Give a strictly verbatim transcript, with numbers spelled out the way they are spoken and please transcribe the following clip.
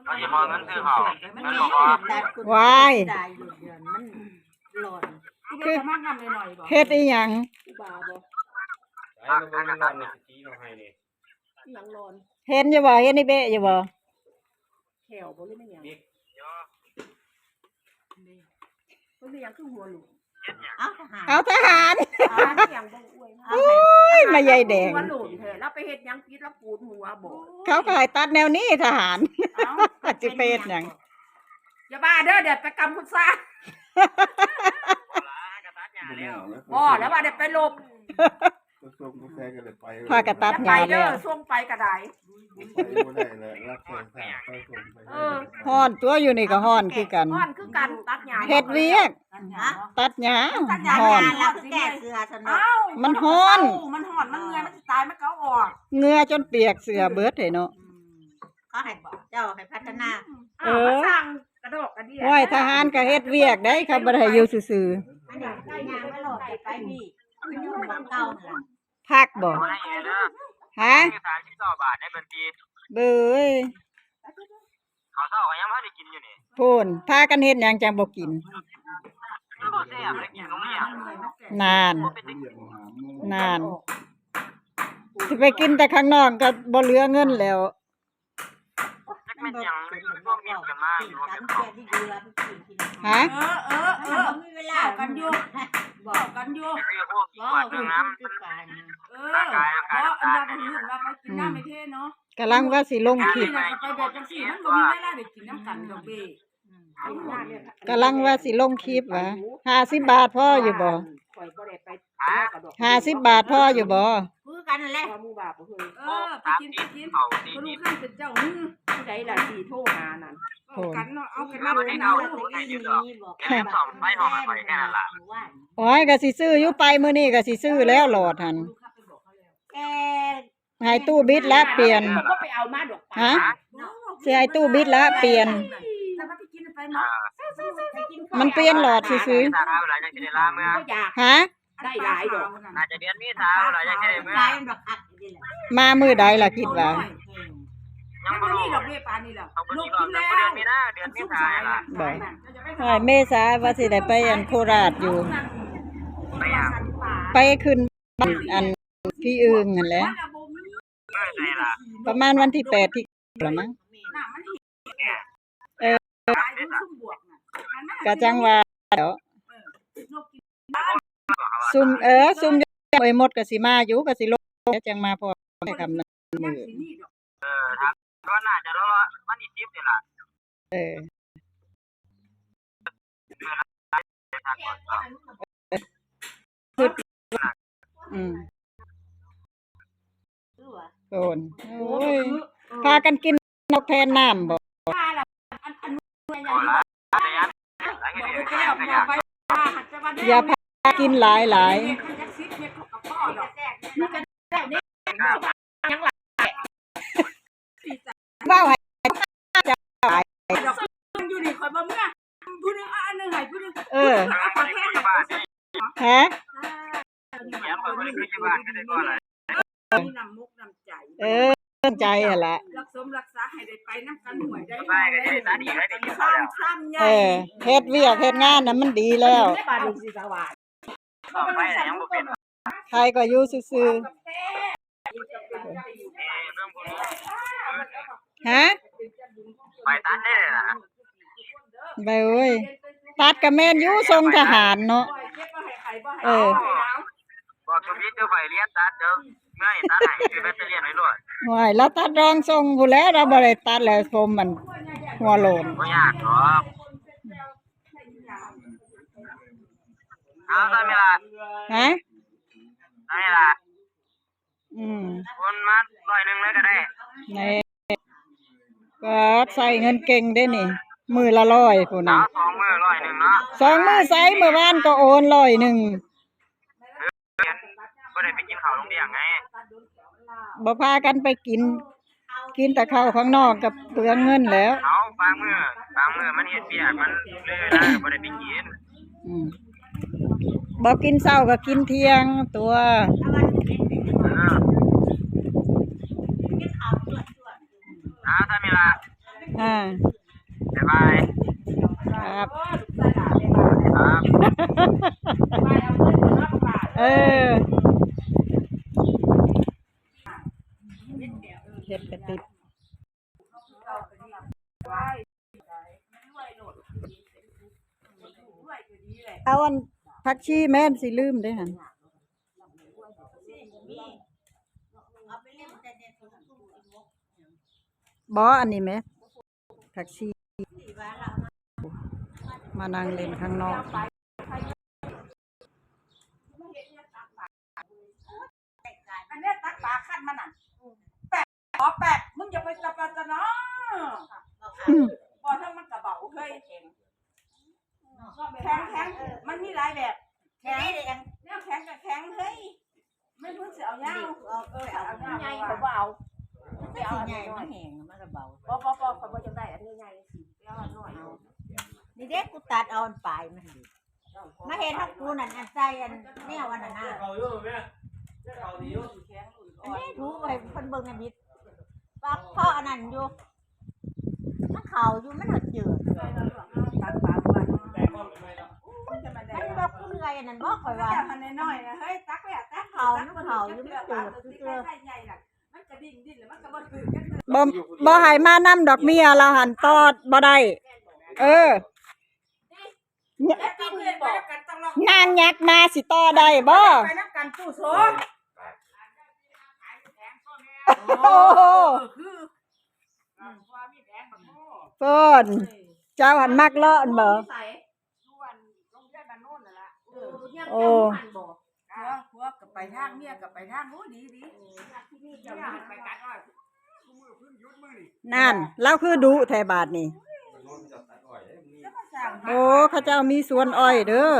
มันสิขอเงินซื้อข้าว มันมีตัดคุณ ว้าย จ่ายอยู่เดือนมันหลอน คือ ที่มันจะมากนำหน่อยๆบอก เฮ็ดอีหยัง กูบาบอก ใช้มันบ่แม่นหลอนนี่สิตีมาให้นี่ อีหยังหลอน เห็นอยู่บ่ เห็นในเบะอยู่บ่ แขวบ่หรือไม่หยัง เพิ่นเป็นหยังคือหัวหลูน เอาทหาร เอาทหาร เอาทหาร อีหยังบ่อวยมา โอ้ย มายายแดง หัวหลูนแท้ แล้วไปเฮ็ดหยังผิด แล้วปูดหัวบ่ เขาก็ให้ตัดแนวนี้ทหาร เอา สิไปเฮ็ดหยัง อย่าบ้าเด้อ เดี๋ยวไปกัมพูชา บ่แล้ว บ่แล้วว่าเดี๋ยวไปลบ กระทรวงกาแฟก็เลยไป พากะตัด อย่าไปเด้อ หญ้าแล้ว ส่งไปก็ได้ ไปบ่ได้แล้ว รับโทรศัพท์ไปส่งไป เออ ฮ้อนตัวอยู่นี่ก็ฮ้อนคือกัน ฮ้อนคือกัน ตัดหญ้า เฮ็ดเวียก ฮะ ตัดหญ้า ตัดหญ้า ฮ้อน แล้วคือแก้เสื้อซะเนาะ เอ้า มันฮ้อน มันฮ้อน มันเมื่อย มันสิตาย มันก็เอาออก เหงื่อจนเปียกเสื้อเบิดเลยเนาะ อืม เขาให้บอกเจ้าให้พัฒนา เออ อ้าว มาสั่งกระดอกกระเดี่ย โอ้ย ทหารก็เฮ็ดเวียกได้ เขาบ่ได้ให้อยู่ซื่อๆ อันนี้ไปงานมาโลดไปนี่ มันอยู่หม่องเก่าหั่นล่ะ พักบ่ ฮะ มีสามสิบสองบาทในบัญชี เบ้ย เขาเจ้าก็ยังบ่ได้กินอยู่นี่ พู้น พากันเฮ็ดหยังจังบ่กิน มันบ่แซ่บเลยกินตรงนี้อะ นาน นาน สิไปกินแต่ข้างนอกก็บ่เหลือเงินแล้ว จักแม่นหยัง พวกนี้กันมาอยู่ ฮะ เออ เออ เออ มีเวลากันอยู่ บอกกันอยู่ เรียกพวกอีกขวดหนึ่งนะ เออ ร่างกาย ร่างกาย เพราะอันนั้นก็คือว่าเขากินน้ำไม่เท่เนาะ กำลังว่าสิลงคลิป นี่นะ ไปแบบจังซี่ มันบ่มีเวลาได้กินน้ำกันดอกเบ้ กำลังว่าสิลงคลิปว่า ห้าสิบบาทพออยู่บ่ ข่อยบ่ได้ไป ห้าสิบบาทพออยู่บ่ คือกันนั่นแหละ ว่าหมู่บ่าวบ่เคย เออ ไปกิน ไปกิน เขาสิ บ่รู้คันเป็นเจ้ามือ ผู้ใดล่ะสิโทรหานั่น โอ้ กันเนาะ เอากันมา เอา เป็น กัน เอา เอา แค่สองไฟห้องไปแค่นั้นล่ะ โอ้ย ก็สิซื้ออยู่ ไปมื้อนี้ก็สิซื้อแล้วหลอดหั่น แต่ ให้ตู้บิดละเปลี่ยน ก็ไปเอามาดอก ฮะ สิให้ตู้บิดละเปลี่ยน แต่ว่าไปกินไปเนาะ มันเปลี่ยนหลอดซื่อๆ มีสาขาเวลายังสิได้ลาเมือ ก็อยาก ฮะ ได้หลายดอก น่าจะเดือนเมษาเวลายังสิได้เมือ มามื้อใดล่ะคิดว่า ยังบ่รู้ ดอกเบี้ยปานนี้แหละ ต้องไป ลง อีกรอบหนึ่ง ทุนแล้ว เดือนมีนา เดือนเมษาล่ะ บ่ เออ เมษาว่าสิได้ไปอันโคราชอยู่ ไปหยัง ไปขึ้นบ้านอันพี่อึ่งหั่นแหละ ประมาณวันที่แปดที่ละมั้ง เออ กะจังว่าเนาะ ซุม เออ ซุมโอ้ยมดกะสิมาอยู่ กะสิลง จังมาพอ คำหนึ่งมื้อ เออ ครับ ก็น่าจะรอวันที่สิบนี่ล่ะ เออ อืม โดน โอ้ย พากันกินนกแทนน้ำบ่ อย่าพากินหลายหลาย เว้าให้ อยู่นี่ ข่อยบ่เมือ ผู้หนึ่งเอาอันหนึ่งให้ผู้หนึ่ง เออ เอาของแห้งให้ผู้หนึ่ง ฮะ เออ มีน้ำมุกน้ำใจ เออ ใจหั่นละ รักสมรักษาให้ได้ไปนำกัน ห่วยได้ ไปกันได้ ได้นำกัน ซ้ำๆใหญ่ เออ เฮ็ดเวียกเฮ็ดงานน่ะมันดีแล้ว ในบ้านดงสีสวัสดิ์ ใครก็อยู่ซื่อๆ ฮะ ไปตัดได้เลยนะ ไปเว้ย ตัดกะแม่นอยู่ ส่งทหารเนาะ เออ บอกทวิตเจ้าไปเรียนตัดเด้อ เมื่อยตัดให้คือแบตเตอรี่ไว้โลด ห่วย แล้วตัดรองส่งพู้นแหล้ว เราบ่ได้ตัดแล้ว ผมมันหัวโลน บ่ยากหรอก เอาซะแม่ล่ะ ฮะ ซะแม่ล่ะ อืม โอนมาร้อยหนึ่งเลยก็ได้ นี่ ก็ใส่เงินเก่งได้นี่ มื้อละร้อยพู้นน่ะ เอาสองมื้อร้อยหนึ่งเนาะ สองมื้อใส่ มื้อวานก็โอนร้อยหนึ่ง บ่ได้ไปกินข้าวโรงเรียนไง บ่พากันไปกิน กินแต่ข้าวข้างนอกกะเปลืองเงินแล้ว เอาบางมื้อ บางมื้อมันเฮ็ดเวียก มันเลยเวลาก็บ่ได้ไปกิน อืม บ่กินเช้าก็กินเที่ยงตัว เออ เอาซะแม่ล่ะ อ่า บ๊ายบาย ครับ ครับ เออ เฮ็ดกระติบ เอาอันผักชีแม่นสิลืมเด้หั่น บ่ อันนี้แหม ผักชี มานั่งเล่นข้างนอก อันเนี้ยตักปลาคั้นมันน่ะ แปะ ขอแปะ มึงอย่าไปจับปลาจะเนาะ อืม บ่ ทั้งมันกระเบาเฮ้ย แข็ง แข็ง แข็ง มันมีหลายแบบ แข็ง แนวแข็งกับแข็ง เฮ้ย มันรู้สึกเอายาว เอา เออ เอายาว ใหญ่ เขาบ่เอา มันสิใหญ่ มันแห้ง มันกระเบา บ่ บ่ บ่ เขาบ่จังได้ อันนี้ใหญ่สิ แล้วอันน้อย นี่เด้ กูตัดเอาอันปลายมัน มาเห็นของกูนั่น อันใส่อันแนวอันนั้นนะ เขาอยู่แม่ เขาดีอยู่ อันนี้ถูกไปเพิ่นเบิ่งอันนี้ ปากเพาะอันนั้นอยู่ มันเขาอยู่ มันหดจืด มันบอกเปื่อยอันนั้นบอกข่อยว่า น้อยๆนะ เฮ้ย ตักเลยอะ ตัก เขา มันเขาอยู่ มันจืด มันกระดิ่งดิ้นแล้วมันกระบอกตื่นกันเลย บ่ บ่ให้มานำดอกเมีย เราหันตอดบ่ได้ เออ เนี่ย แล้วก็เพื่อนไปแล้วกันต้องลอง นางยักษ์มาสิต่อได้บ่ ไปนับกันตู้โส โอ้โห คือ เพิ่น เจ้าหันมักเลาะอันบ่ ใส่ โอ้ ผัว ผัวก็ไปทาง เมียก็ไปทาง โอ้ ดี ดี นั่น ลาวคือดุแท้บาดนี่ โอ้ เขาเจ้ามีสวนอ้อยเด้อ